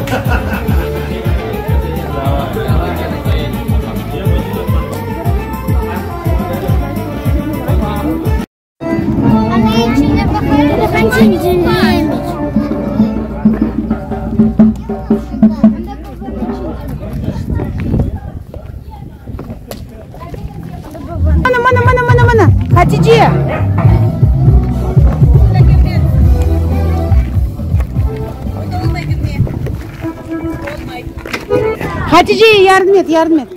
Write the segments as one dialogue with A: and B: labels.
A: Mına, mına, mına, mına, mına, Hatice! Hatice, yardım et, yardım et.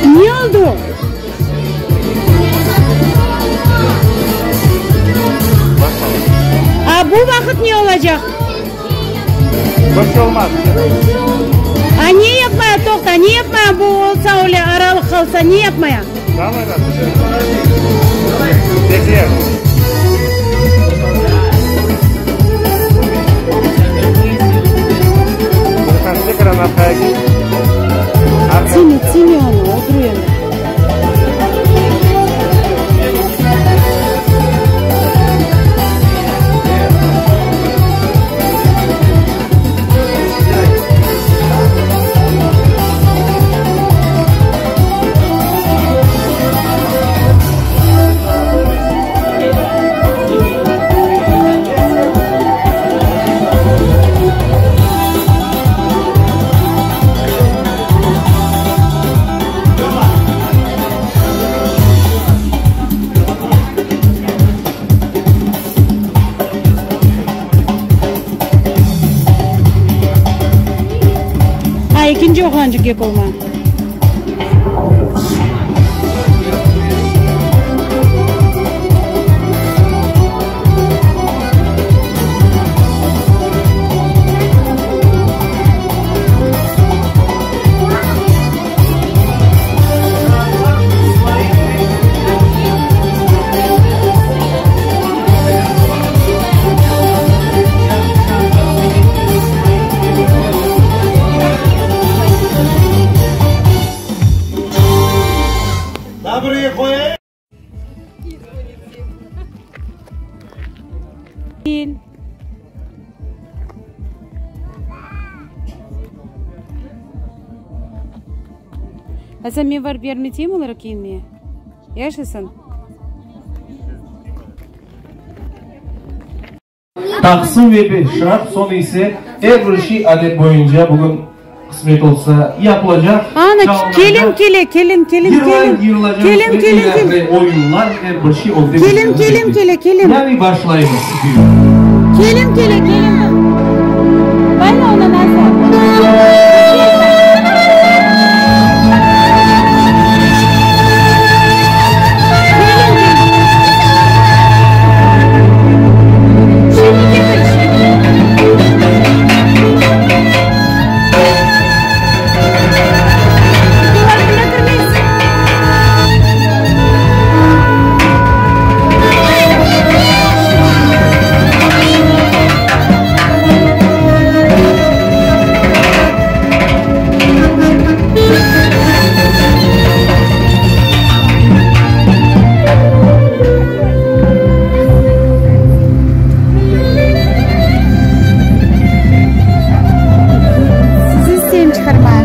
A: Ne oldı? A bu vaqıt ne olacaq?
B: Bir şey olmaz.
A: A ne yapmaya toqta, ne yapmaya bu olsa öyle aralıq qalsa ne yapmaya?
B: Давай, Bekle. Tekrar arqaya git. Arqa.
A: Timi, timi onı, otur endi. A, ekinci oğlancıq kek olma. Kel. Asan, men barıp yardım eteyim olarğa kiyinmeye? Yaş, Asan?
C: Taqsım ve bir şart, soñ ise er bir şey adet boyunca bugün qısmet olsa yapılacaq.
A: Ana, kelin kele, kelin, kelin, kelin, kelin, kelin, kelin.
C: Oyunlar, er bir şey ögde
A: Kelin, kelin kele, kelin.
C: Yani başlaymız.
A: Kelin kele, kelin. Bayla ondan Asan. Kelin, kelin. Şimdi getir, şimdi. Dolabına kirmez. Sizi isteyim çıqarmağa.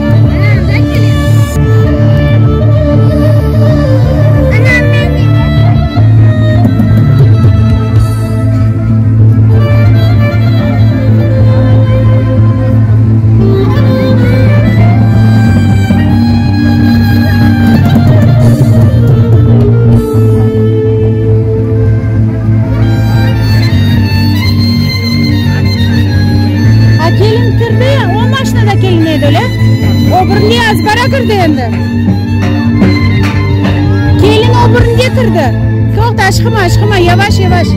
A: A kelin kirdi, o maşinada kelin edi, öyle? O birinde azbara kirdi endi. Kelin o birinde kirdi. Toqta, aşıqma, aşıqma, yavaş, yavaş.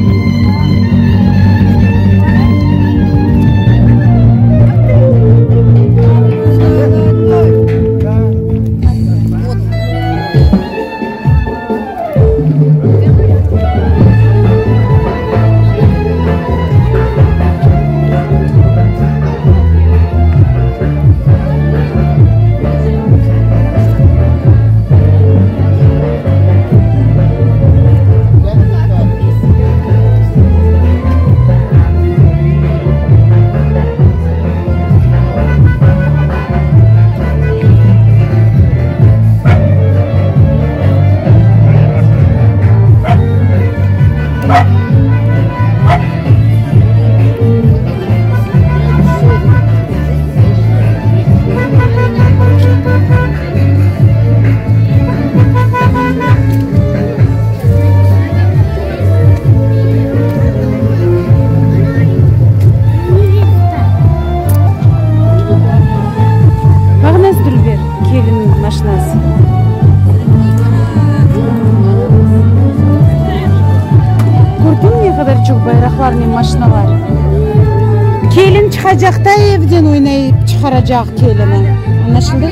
A: çoq bayraqlarnen maşinalar. Kelin çıqacaqta evden oynayıp çıqaracaq kelini. Añlaşıldı?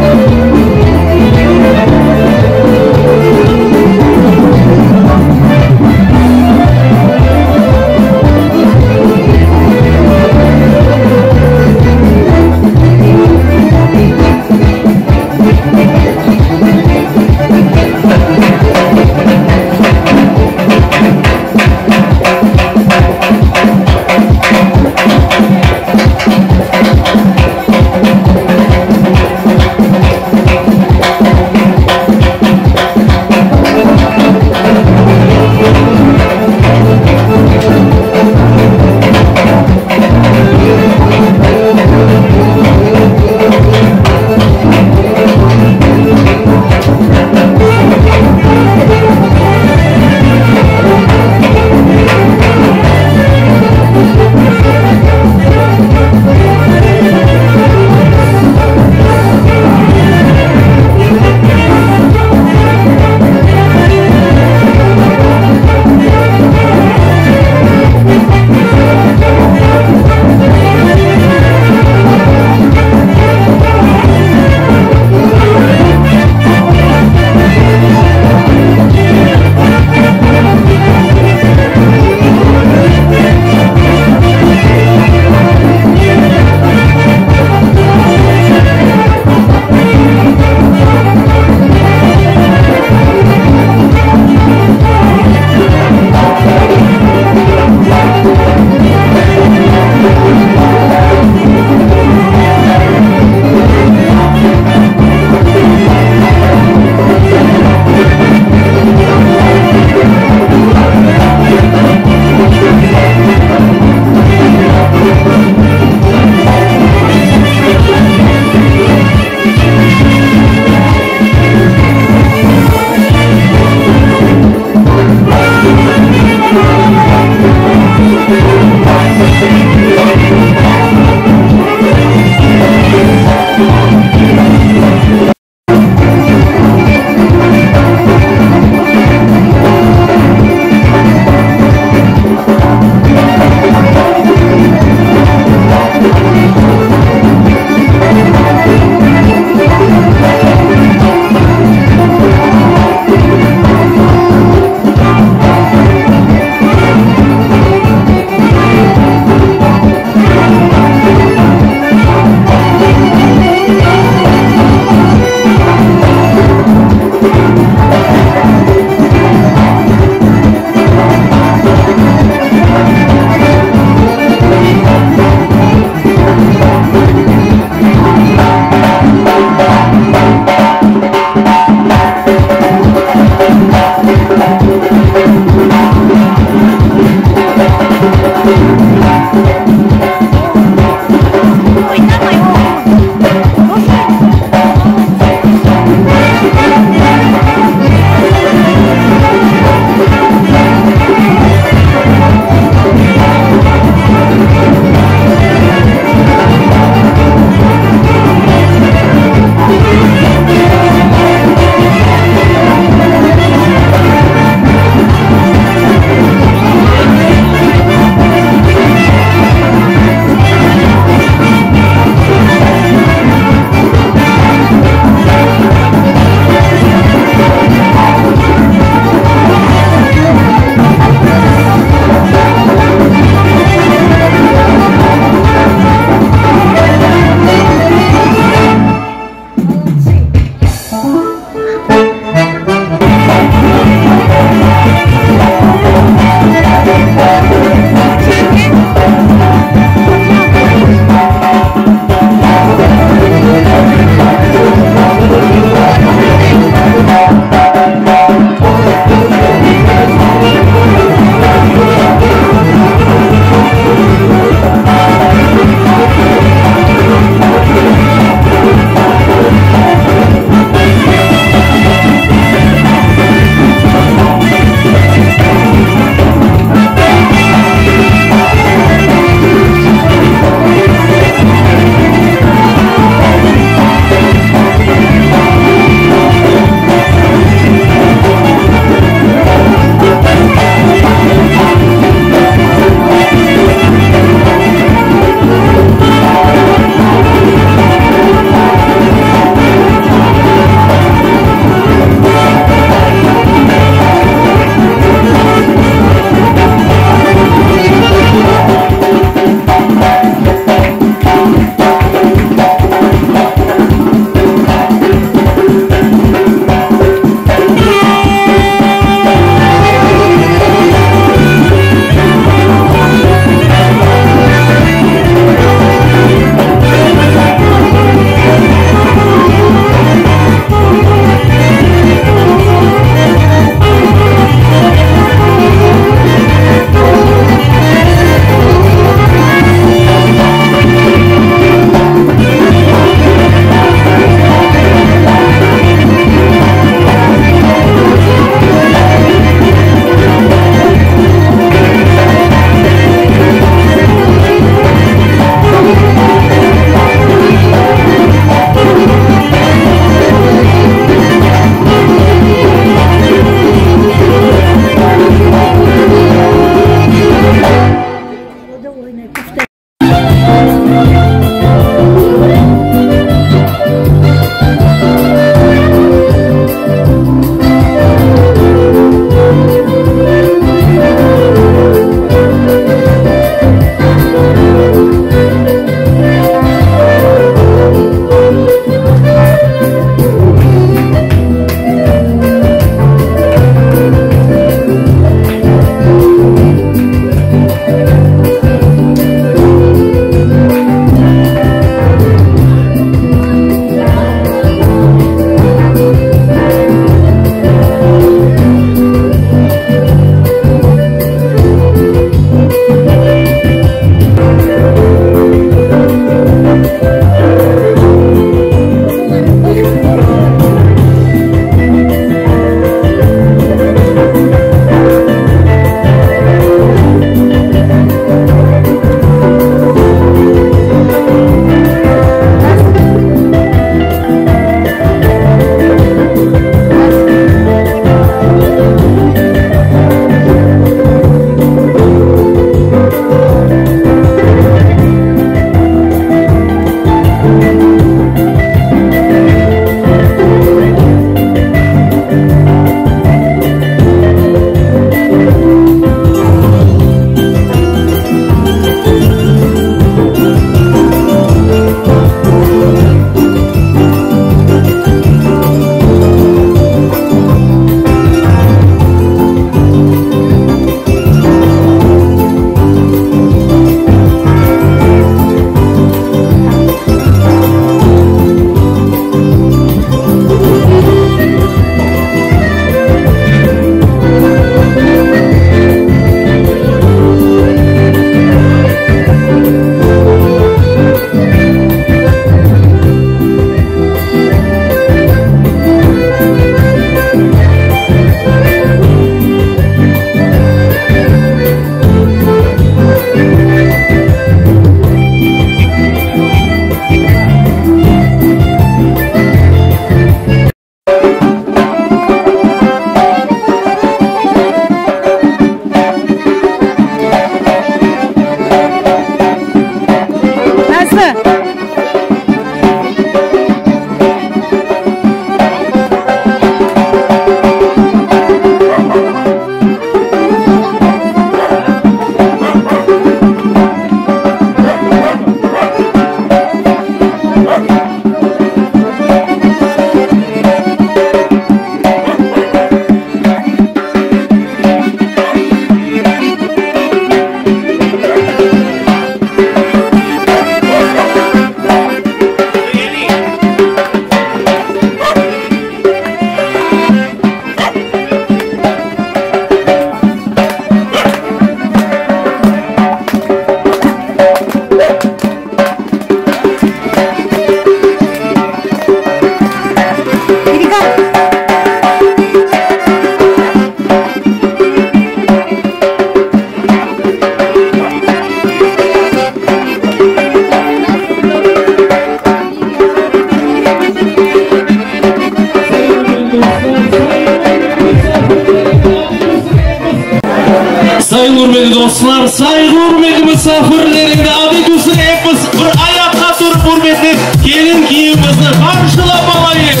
C: dostlar, sayğı ürmetli misafirler, endi adet üzre epimiz bir ayaqqa turıp ürmetli kelin kiyevimizni qarşılap alayıq.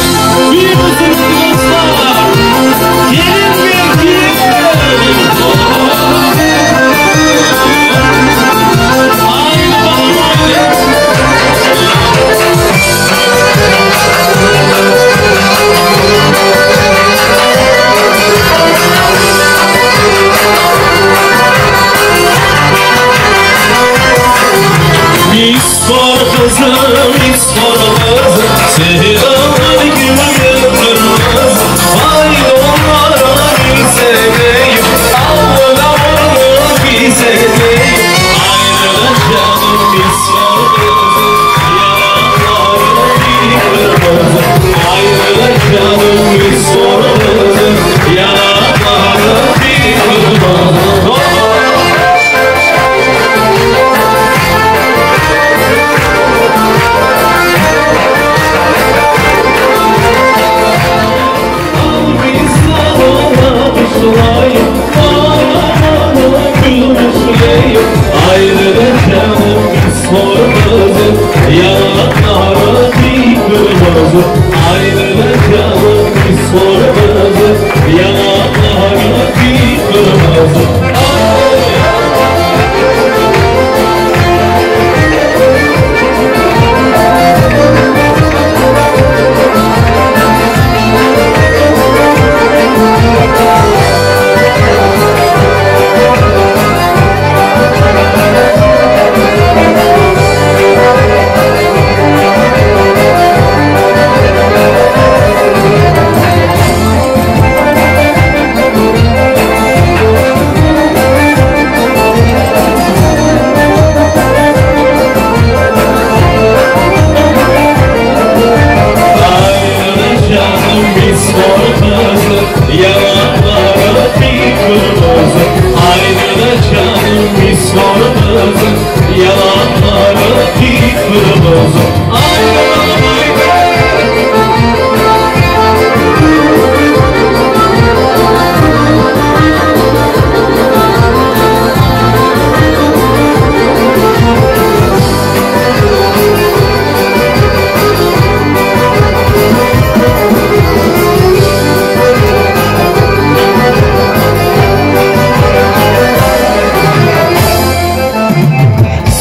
C: Buyurıñız, ürmetli dostlar, kelin ve kiyev! Haydi balalım, haydi! Misfor qızı, misfor qızı, Sevdalı gülüm qırmızı, Vay onlara minsemeyim, Alnına kisemeyim. Ayrı canım misfor qızı, Yanaqları qırmızı, Ayrı canım misfor qızı, Yanaqları qırmızı.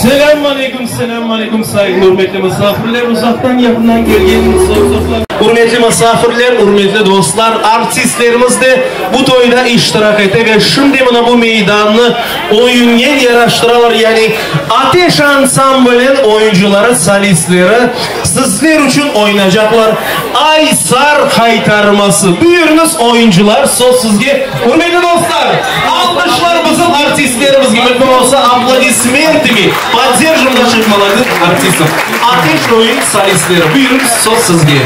C: Selâm aleyküm, selâm aleyküm, sayğılı ürmetli musafirler, uzaqtan yaqından kelgen soy-soplar. Ürmetli musafirler, ürmetli dostlar, artistlerimiz de bu toyda iştirak ete ve şimdi mına bu meydannı oyunnen yaraştıralar, yani Ateş ansambliniñ oyuncıları, solistleri sizler içün oynacaqlar Aysar qaytarması. Buyurıñız, oyuncılar, söz sizge. Ürmetli dostlar, alqışlar bizim artistlerimizge, mümkün olsa, aplodismentами поддержим наших молодых артистов. Ateş oyun solistleri, buyurıñız, söz sizge.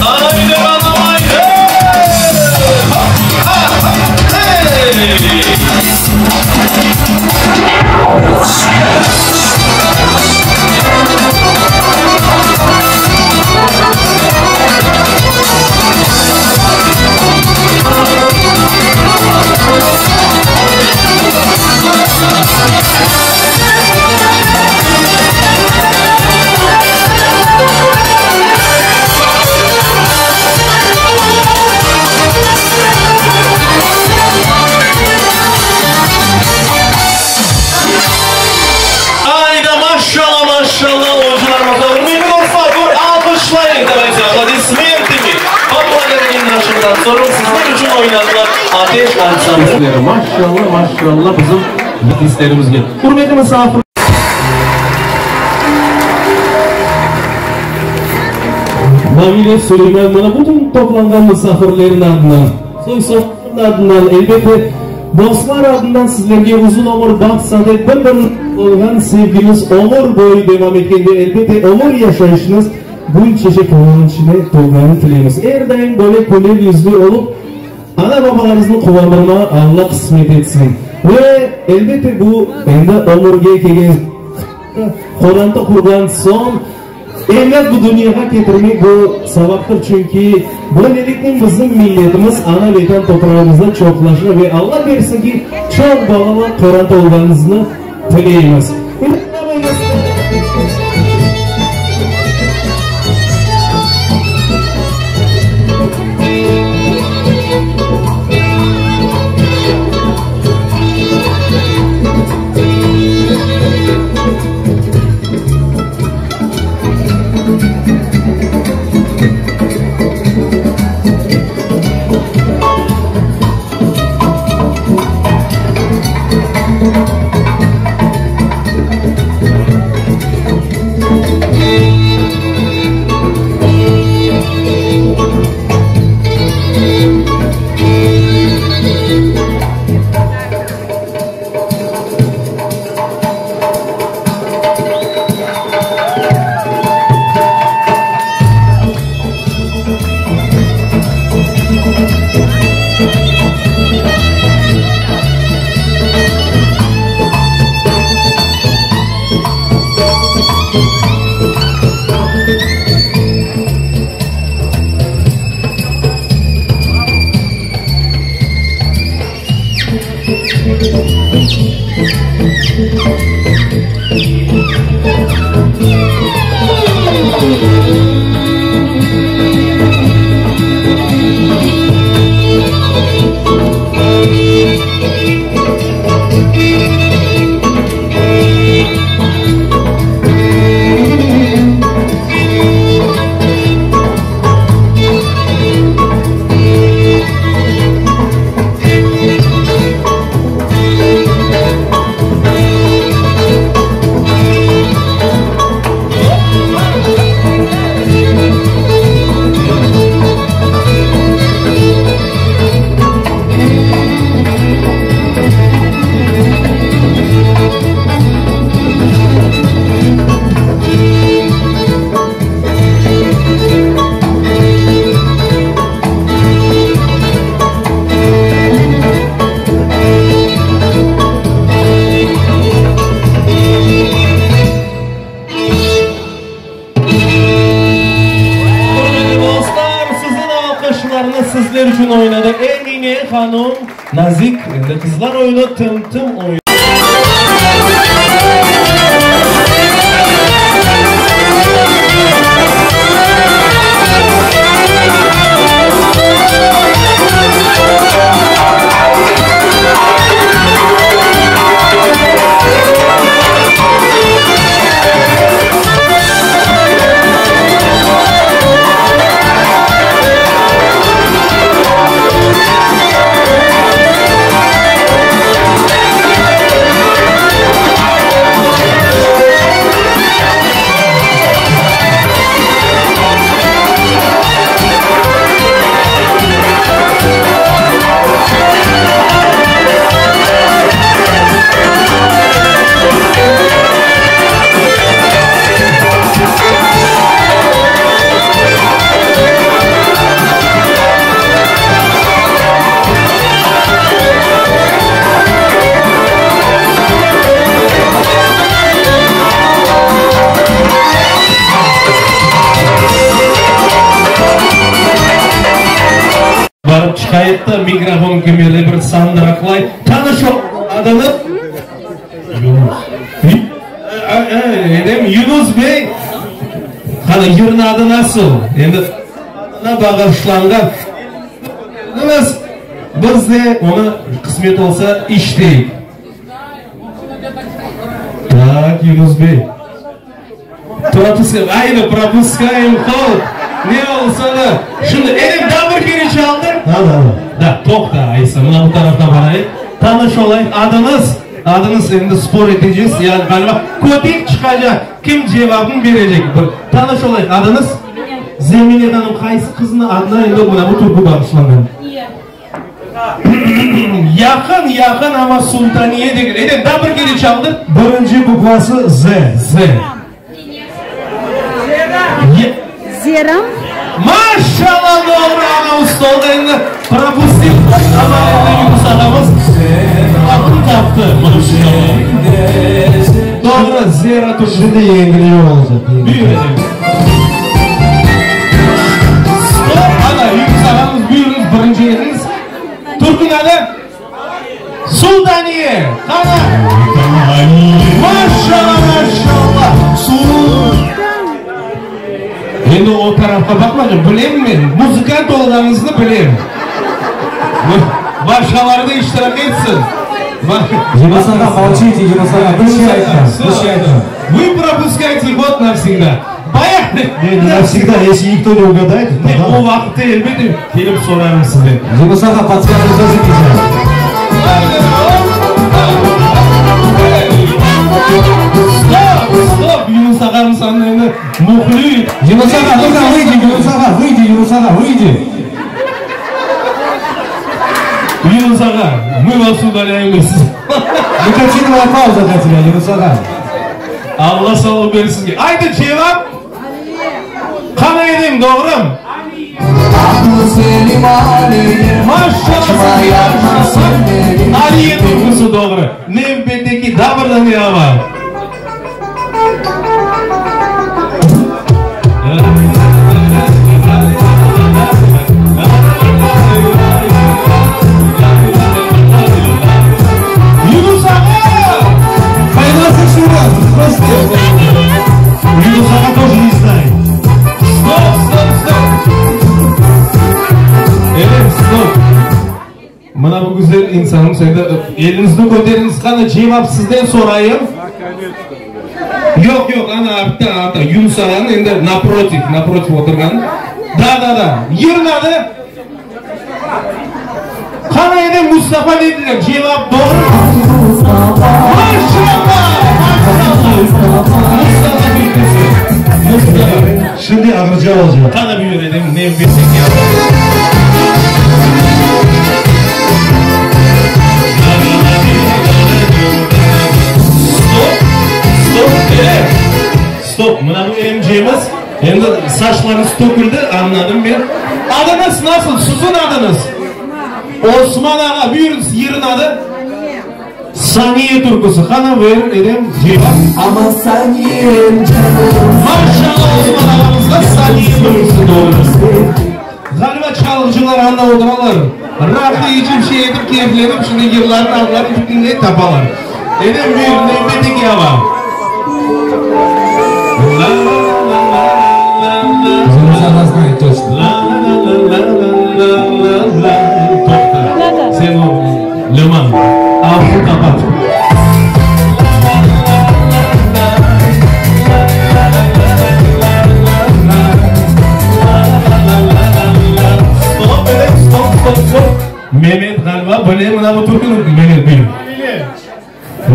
C: Haydi balam, haydi! Ha, ha, hey! Ayda, maşalla, maşalla, oyuncılarımızğa ürmetli dostlar, bir alqışlayıq, давайте аплодисментами поблагодарим нашим танцорам, sizler içün oynadılar Ateş ansambli. Maşalla, maşalla, bizim artistlerimizge. Ürmetli musafir. Mavile Suleyman mına bütün toplanğan musafirlerniñ adından, soy-soplarnıñ adından, elbette, dostlar adından sizlerge uzun ömür, baht-saadet, bir-biriñizge olğan sevgiñiz ömür boyu devam etken ve, elbette, ömür yaşayışıñız gül çeçek quvançınen tolğanını tileymiz. Er daim böyle küler yüzlü olıp, ana-babalarıñıznı quvandırmağa Alla qısmet etsin. Ve, elbette, bu endi ömürge kelgen qoranta qurğan soñ, Evlât bu dünyağa ketirmek bu savaptır, çünki böyleliknen bizim milletimiz ana-Vetan toprağımızda çoqlaşır ve Alla bersin ki, çoq balalı qoranta olğanıñıznı tileymiz. Ürmetli dostlar, siziñ alqışlarıñız sizler içün oynadı Emine hanım, Nazik, endi qızlar oyunı Tım-tım oyunı. Çıqayıq da, mikrofon kimerde bir sandıraqlay. Tanış ol, adıñız? Yunus. Edem, Yunus bey, qani, yırnıñ adı nasıl? Endi adına bağışlanğan köterdiñiz, biz de onı, qısmet olsa, işleyik. Tak, Yunus bey. Propusk, aydı, propuskaem hod, ne olsa da. Şimdi, Edem, daa bir kere çaldır.
D: Da, da, da.
C: Da, toqta, aysa, mına bu taraftan barayıq. Tanış olayıq. Adıñız? Adıñız, endi spor eteceğiz, yani, ğaliba, köpek çıqacaq, kim cevabın berecek? Bir tanış olayıq. Adıñız? Zemine hanım, qaysı qıznıñ adına endi mına bu türkü bağışlanğan? Yaqın, yaqın, amma Sultaniye degil. Edem, daa bir kere çaldır.
D: Birinci bukvası Z.
C: Z.
A: Zera.
C: Maşallah, doğru, ana stolda endi propustil, amma endi Yunus ağamız altın taptı. Maşallah. Doğru, Zera türküsi.
D: Şimdi yengil olacaq.
C: Buyur, Edem. Stop, ana, Yunus ağamız, buyurıñız, birinci ediñiz. Türküniñ adı? Sultaniye. Qana. Maşallah, maşallah. Endi o tarafqa baqmadım, bilem men, muzıkant olğanıñıznı bilem. Başqaları da iştirak etsin.
D: Yunus ağa, молчите, Yunus ağa, bir şey aytma, bir şey aytma.
C: Вы пропускаете ход навсегда. Bayağı.
D: Не, не навсегда, если никто не угадает,
C: Ne,
D: тогда...
C: o vaqıtta elbette kelip sorarım sizden.
D: Yunus ağa, подсказку тоже нельзя.
C: Стоп, стоп, Yunus ağam sen endi muhlis.
D: Yunus ağa, ну-ка выйди, Yunus ağa, выйди, Yunus ağa, выйди.
C: Yunus ağa, мы вас удаляем из...
D: Никотиновая пауза для тебя, Yunus ağa.
C: Allah sağlıq bersin sizge. Aydı cevap. Qana Edem, doğrumı? Maşallah sizge, Aliye türküsi doğru. Nevbetteki daa bir dane ava. Yunus ağa!
D: Поймался Шура, просто. Yunus ağa тоже не знает.
C: Стоп, стоп, стоп. Evet, стоп. Mına bu güzel insanım, sen de eliñizni köteriñiz, qana cevap sizden sorayım. Yoq, yoq, ana artta, artta, Yunus ağanıñ endi naprotiv, naprotiv oturğan. Da, da, da. Yırnıñ adı? Qana endi Mustafa dediler, cevap doğru. Maşallah, maşallah. Mustafa türküsi. Mustafa.
D: Şimdi ağırca olacaq.
C: Qana buyur Edem, nevbetteki. Стоп, стоп, evet. Стоп, mına bu emcemiz, endi saçlarıñız töküldi, añladım men. Adıñız nasıl, siziñ adıñız? Osman ağa, buyurıñız, yırnıñ adı? Saniye türküsi. Qana ver, Edem, cevap.
E: Ama saniyem canım
C: Maşallah Osman ağamızğa Saniye türküsi doğru. Ğaliba çalğıcılar anda oturalar. Raqı içip şey etip keyflenip, şimdi yırlarnıñ adlarını bütünley tapalar. Edem buyur, nevbetteki ava. La la la la la la.
D: Yunus ağa знает точно.
C: La la la la la la la. Toqta. Sen o Leman. Ağzını qapat. Стоп, evet, стоп, стоп, стоп. Mehmet ğaliba bile mına bu türküni Mehmet buyur.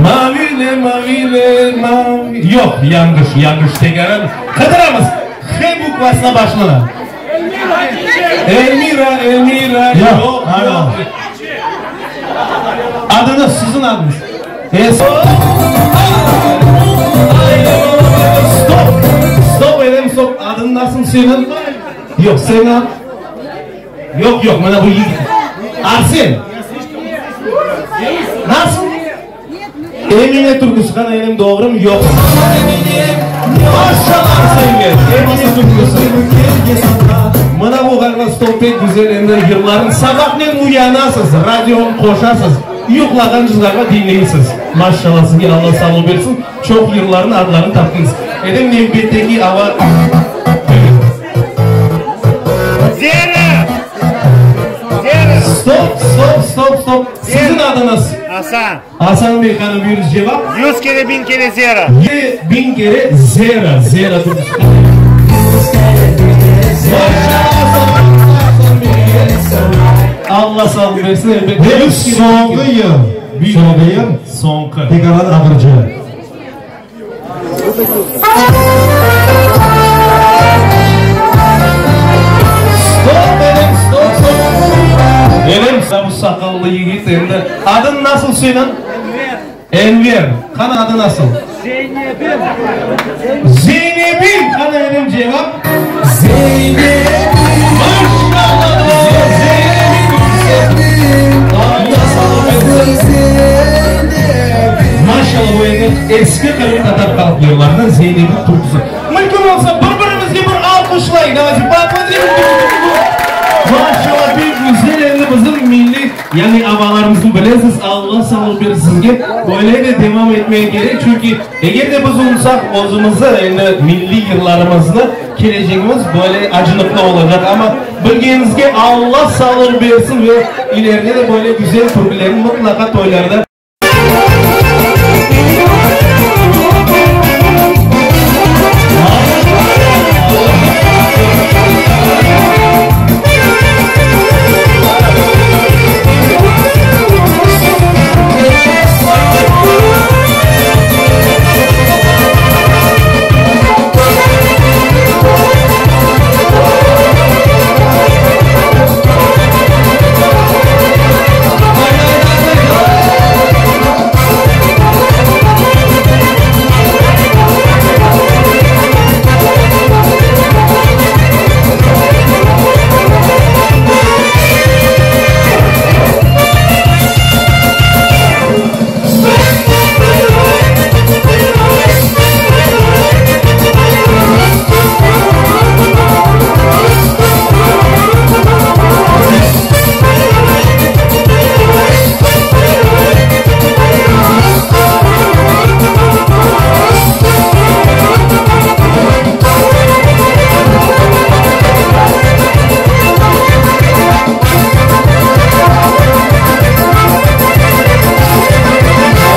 C: Mavile, mavile, mavi. Yoq, yañlış, yañlış tekrar qıdıramız. H bukvasına başlana. Elmira, Elmira,
D: Yoq,
C: yoq,
D: alo.
C: yoq. Adıñız, siziñ adıñız. Es. Стоп, стоп, Edem, стоп. Adıñ nasıl seniñ? Yoq, sen ad. Yoq, yoq, mına bu yigit. Arsen. Nasıl? Emine türküsi, qana Edem doğrumı? Yoq. Maşallah senge. Emine türküsi. Mına bu ğaliba stol pek güzel endi. endi yırların sabahnen uyanasız, radionı qoşasız, yuqlağan cızlarğa diñleysiz. Maşallah sizge Alla sağlıq bersin, çoq yırların adlarını taptıñız. Edem nevbetteki ava.
B: Zera! Zera!
C: Stop, stop, stop, stop. Siziñ adıñız?
B: Asan.
C: Asan bey, qani buyurıñız cevap.
B: 100 kere 1000 kere Zera.
C: Ye 1000 kere Zera, Zera turdı. Alla sağlıq bersin, elbette.
D: Ve soñki yır. Soñki yır.
C: Soñki.
D: Tekrardan Aqırcı.
C: Stop, Edem, stop, stop. Edem, sen bu saqallı yigit endi. Adın nasıl seniñ? Enver. Enver. Qani adı nasıl? Zeynebim. Zeynebim. Qani Edem cevap? Zeynebim. Maşallah. Zeynebim. Allah sağlıq bersin. Maşallah bu endi eski Qırım tatar halq yırlarından Zeynebim türküsi. Mümkün olsa bir-birimizge bir alqışlayıq. Давайте поаплодируем друг другу. Maşallah pek güzel endi bizim milliy yani avalarımıznı bilesiz. Alla sağlıq bersin sizge. Böyle de devam etmeye kerek. Çünki eger de biz unutsaq özümizni endi milliy yırlarımıznı kelecegimiz böyle acınıqlı olacaq. Amma bilgenimizge Alla sağlıq bersin ve ileride de böyle güzel türkülerni mıtlaqa toylarda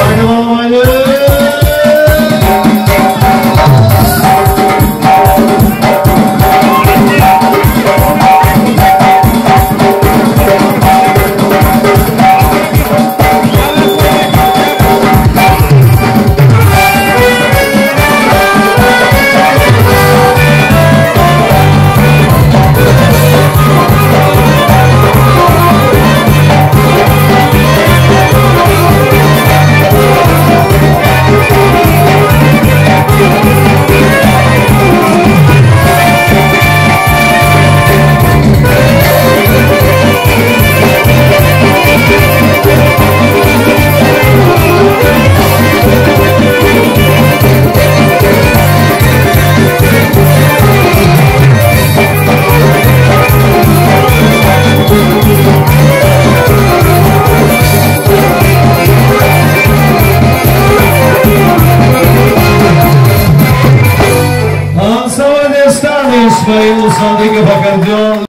D: Haydi bakalım haydi. Ansambl Destan İsmail Sadıkov akkordeon.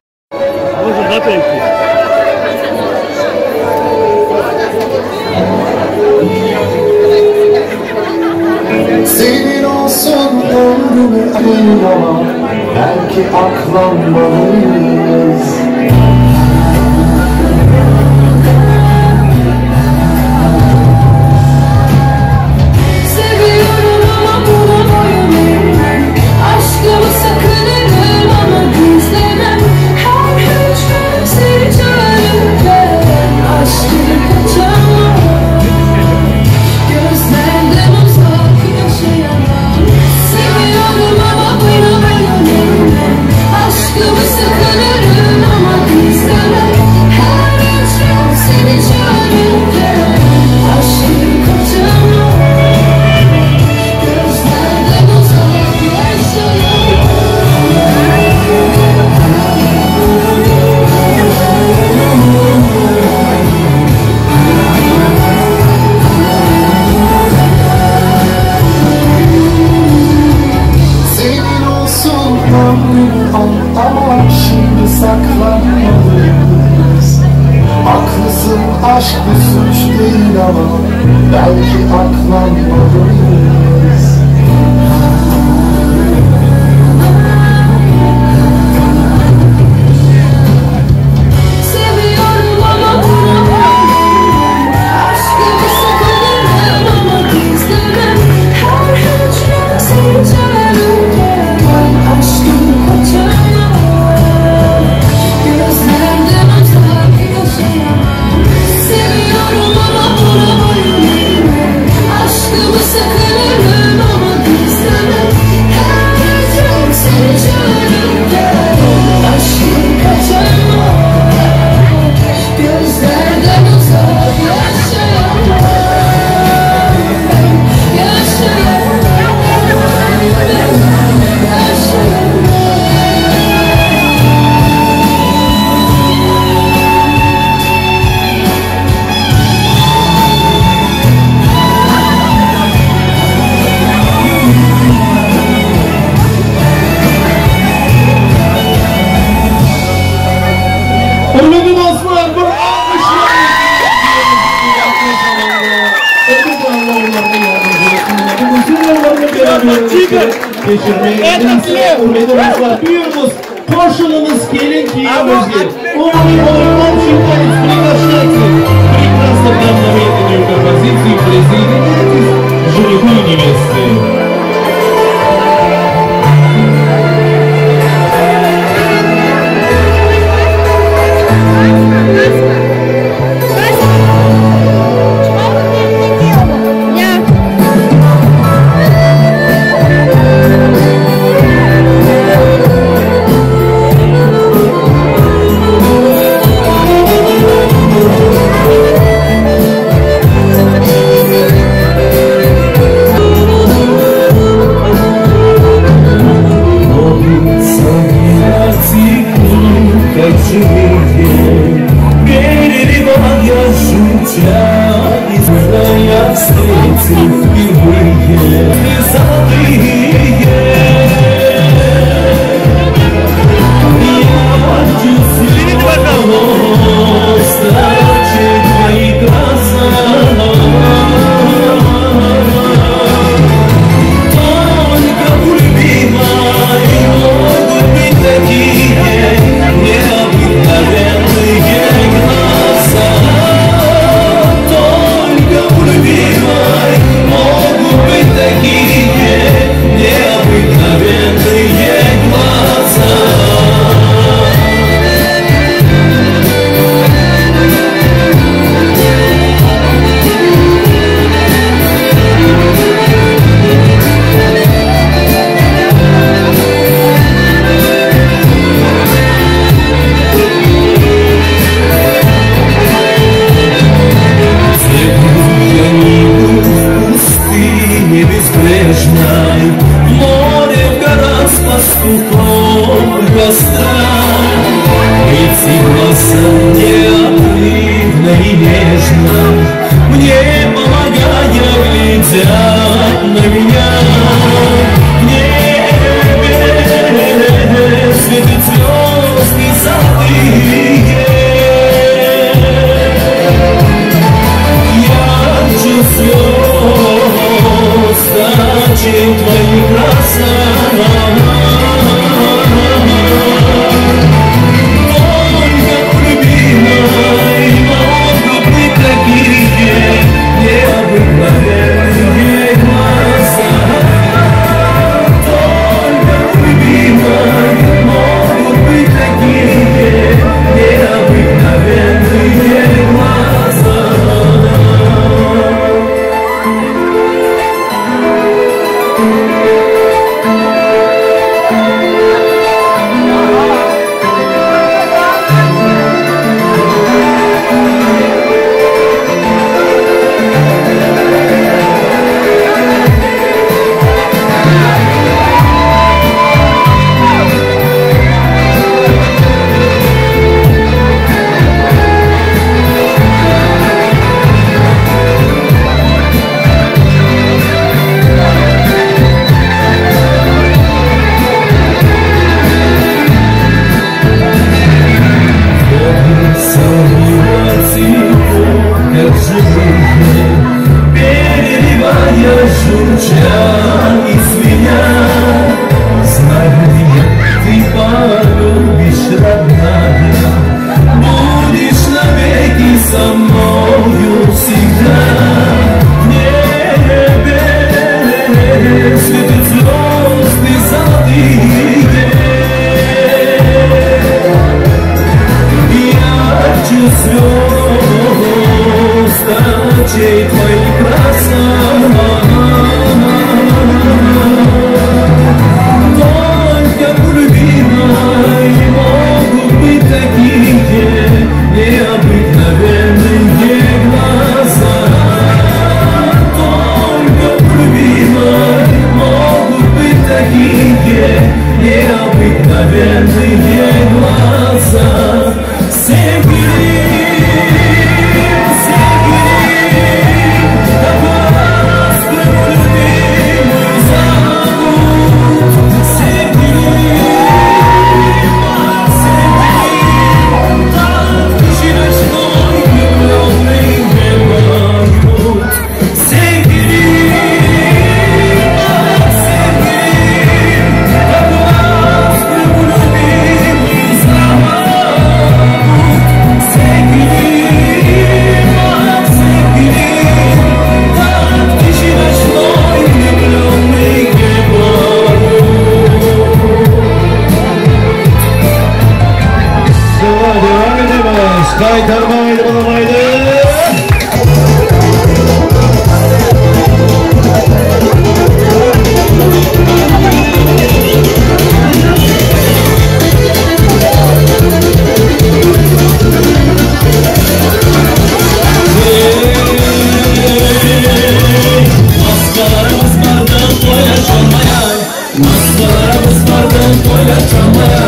E: Senin olsun ömrüm ama belki aklanmalıyız.
F: Seviyorum ama buna boyun eğmem. Aşkımı sakınırım ama gizlemem. Her hücrem seni çağırırken aşkını kaçamam. Gözlerden uzak yaşayamam. Seviyorum ama buna boyun eğmem. Aşkımı sakınırım ama.
E: Ömrümü al ama şimdi saklanmalıyız. Haklısın aşk bir suç değil ama belki aklanmalıyız.
F: Seviyorum ama buna boyun Aşkımı sakınırım ama gizlemem. Her hücrem seni çağırırken aşkım kaçamam. Gözlerden uzak yaşayamam. Seviyorum ama buna boyun eğmem. Aşkımı sakınırım ama gizlemem. Her hücrem seni çağırırken aşkım kaçamam. Gözlerden uzak yaşayamam. Yaşayamam. Yaşayamam.
C: Ürmetli dostlar, bir alqış. Ürmetli dostlar, buyurıñız, qoşulıñız, keliñ kiyevimizge. Общий танец, приглашайте прекрасно к нам на медленную композицию, присоединяйтесь к жениху и невесте.
A: Ya.
C: Как живые, переливая жутя, и я встретил впервые золотые. Я чувствую твои глаза. Только у любимой могут быть такие необыкновенные глаза. Только у любимой могут быть такие необыкновенные глаза. Я не был в пустыне безбрежной, в море, в горах с пастухом у костра. Эти глаза неотрывно и нежно мне помогая, глядят на меня. В небе светят звезды золотые. Ярче звезд, чем твои глаза. Только у любимой могут быть такие необыкновенные глаза. Обыкновенные глаза. Sevgilim, sevgilim, Tapılamaz Krımу любимую зовут. Sevgilim, ah, sevgilim, Так тиши ночной влюбленный не поют. Sevgilim, ah, sevgilim, Tapılamaz Krımу любимую зовут. Sevgilim, ah, sevgilim, Так тиши ночной влюбленный не поют.
D: Devam etemiz. Qaytarmaydı, bulamaydı.
C: Maskalarımız vardı toya çalmaya, Maskalarımız vardı toya çalmaya.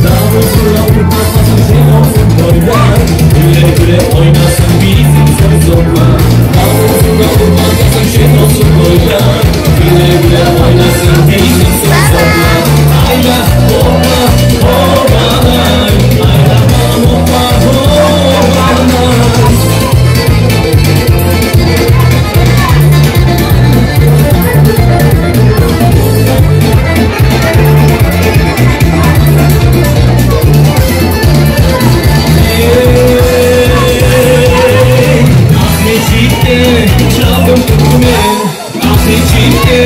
C: Davul zurna patlasın, şen olsun toylar. Güle güle oynasın bizim soy soplar. Davul zurna patlasın, şen olsun toylar. Güle güle oynasın bizim soy soplar. Ayda hoppa hoppanay, Ayda hoppa hoppanay. Ey, Aqmescitte çaldım türkü men, Aqmescitte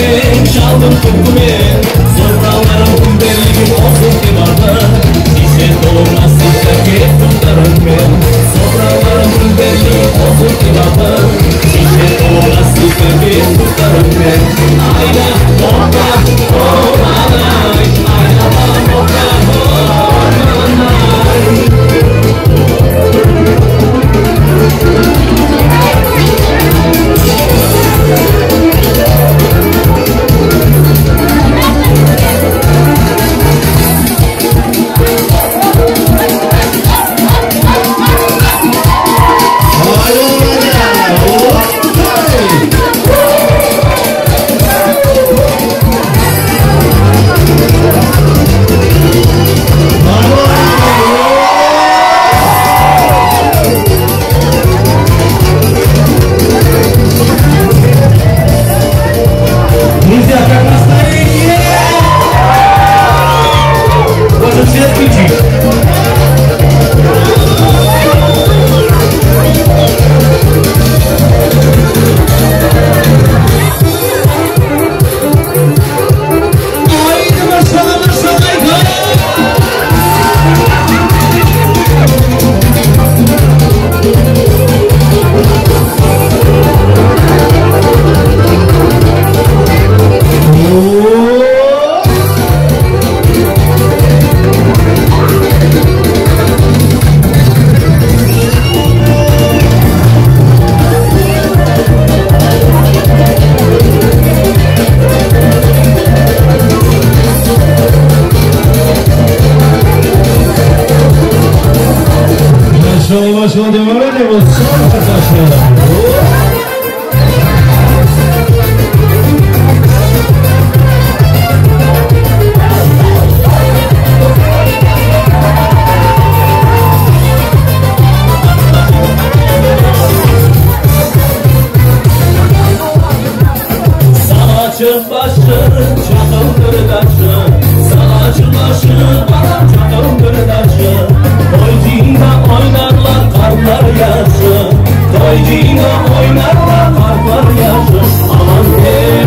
C: çaldım türkü men. Sofralarım kündeligim olsun divarda, Şişe dolu nasiplerge tutarım men. Sofralarım kündeligim olsun divarda, Şişe dolu nasiplerge tutarım men. Ayda hoppa hoppanay, Ayda hoppa hoppanay.
D: Haydi oğlum. Друзья, как настроение? Может, свет включить? Haydi başlayalım, başlayalım. Maşallah maşallah devam ediyoruz. Son arkadaşlar.
C: Salaçıq başı, çaqıldır daşı. Salaçıq başı, balam, çaqıldır daşı. Toycina oynarlar qartlar yaşı. Toycina oynarlar qartlar yaşı. Aman ey,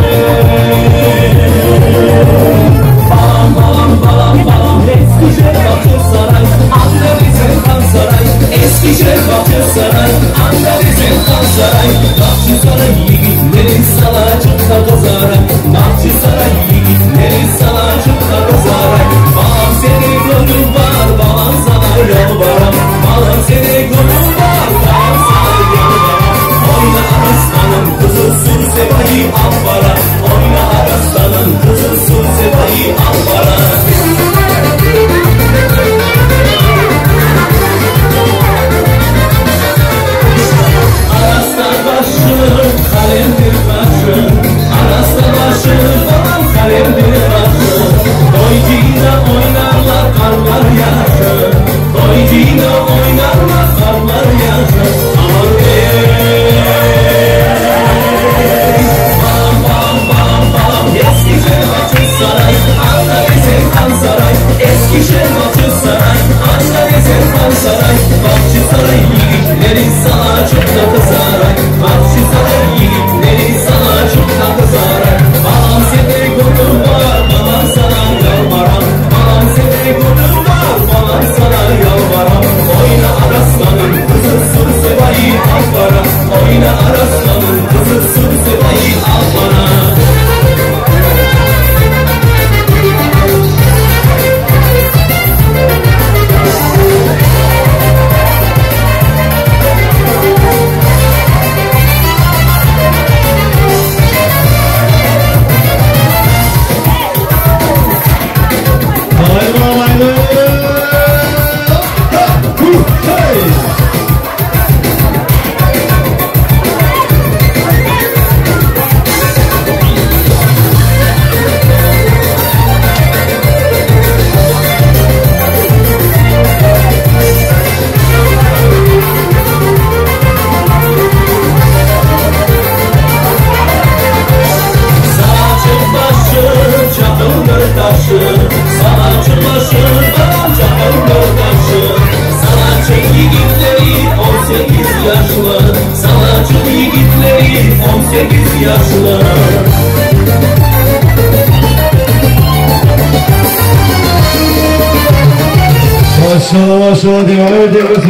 C: Balam, balam, balam, balam. Eskişehir Bahçesaray, Anda bizim Han saray. Eskişehir Bahçesaray, Anda bizim Han saray. Bahçesaray yigitleri salacıqta qızaray. Bahçesaray yigitleri salacıqta qızaray. Balam seni gönlüm var, balam sana yalvaram. Balam seni gönlüm var, balam sana yalvaram. başlı, Salaçıq yigitleri 18 yaşlı.
D: Maşallah, maşallah, devam ediyoruz.